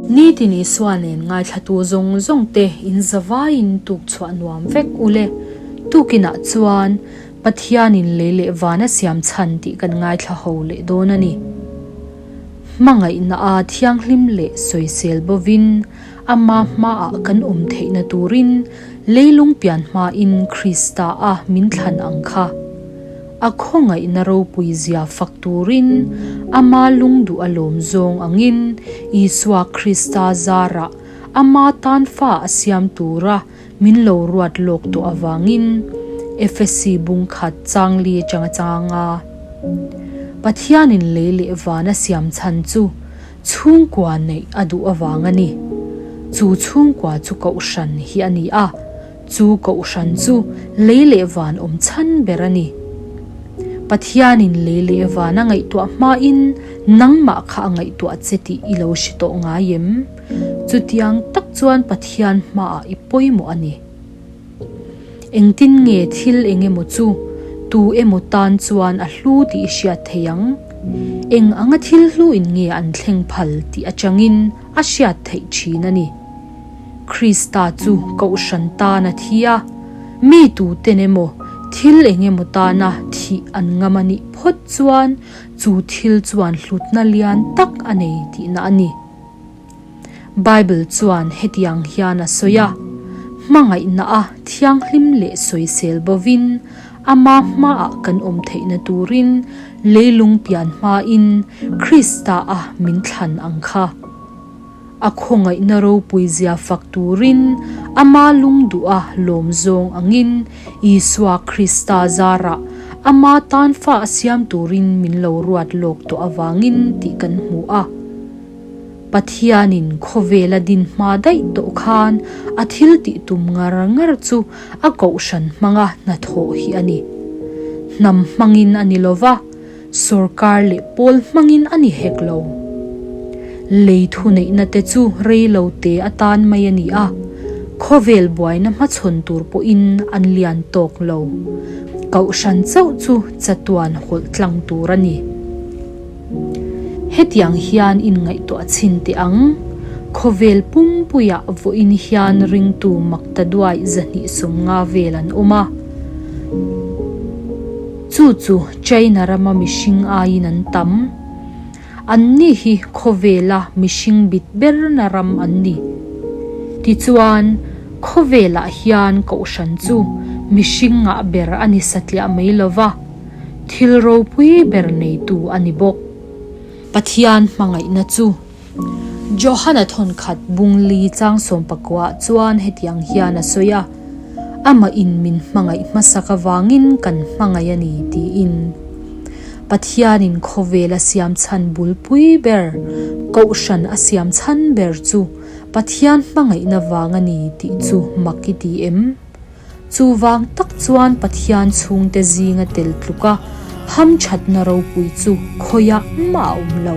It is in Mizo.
Nitin Isua nen ngaithlatu zawng zawng te in zavaiin tuk chhuah nuam vek u le. Tukinah chuan Pathianin lei leh van a siam chhan tih kan ngaithla ho leh dawn a ni. Hmangaihna a thianghlim leh sawisel bovin ama hmaah kan awm theihna turin leilung pian hmain Krista a min thlan ang kha. A khawngaihna ropui zia fak turin ama lungduh a lawm zawng angin Isua Krista zarah ama tan fa a siam tura min lo ruat lawk tawh avangin Efesi bung khat changli atanga changa Pathianin lei leh van a siam chhan chu chhungkua neih a duh avang a ni. Chu chhungkua chu kohhran hi a ni a. Chu kohhran chu lei leh van awm chhan ber a ni. Pathianin lei leh van a ngaihtuah hmain nangmah kha a ngaihtuah che tih i lo hre tawh ngai em? Chutiang tak chuan Pathian hmaah i pawimawh a ni. Engtin nge thil eng emaw chu tu emaw tan chuan a hlu tih i hriat thei ang? Eng anga thil hluin nge an thleng phal tih atangin a hriat theih thin a ni. Krista chu kohhran tan a thi a, mi tuten emaw thil eng emaw tana thih an ngam a nih phawt chuan chu thil chuan hlutna lian tak a nei tihna a ni. Bible chuan hetiang hian a sawi a, Hmangaihna a thianghlim leh sawisel bovin ama hmaah kan awm theihna turin leilung pian hmain Krista a min thlan ang kha. A khawngaihna ropui zia fak turin ama lungduh a lawm zawng angin Isua Krista zarah ama tan fa a siam turin min lo ruat lawk tawh avangin tih kan hmu a. Pathianin khawvela din hma daih tawh khan a thil tih tum ngar ngar chu a kohhran hmanga hnathawh hi a ni. Hnam hmangin a ni lova. Sorkar leh pawl hmangin a ni hek lo. Lei thuneihna te chu rei lo te atan mai a ni a, khawvel buaina hmachhawn tur pawhin an lian tawk lo. Kohhran chauh chu chatuan hawlh tlang tur a ni. Hetiang hian inngaihtuah chhin teh ang, khawvel pumpuiah vawiin hian ringtu maktaduai 250 vel an awm a. Chu chu China rama mihring aiin an tam. Anni hi khawvela mihring bit berna ram an ni. Tichuan, khawvelah hian kohhran chu mihring ngah ber a ni satliah mai lova, thil ropui ber neitu a ni bawk. Pathian hmangaihna chu Johana thawnkhat bungli chang sawmpakua chuan hetiang hian a sawi a, Amah in min hmangaih hmasak avangin kan hmangaih a ni tiin. Pathianin khawvel a siam chhan bulpui ber, Kohhran a siam chhan ber chu Pathian hmangaihna vang a ni tih chu mak i ti em? Chuvang tak chuan Pathian chhungte zinga tel tluka hamthatna ropui chu khawiah mah a awm lo.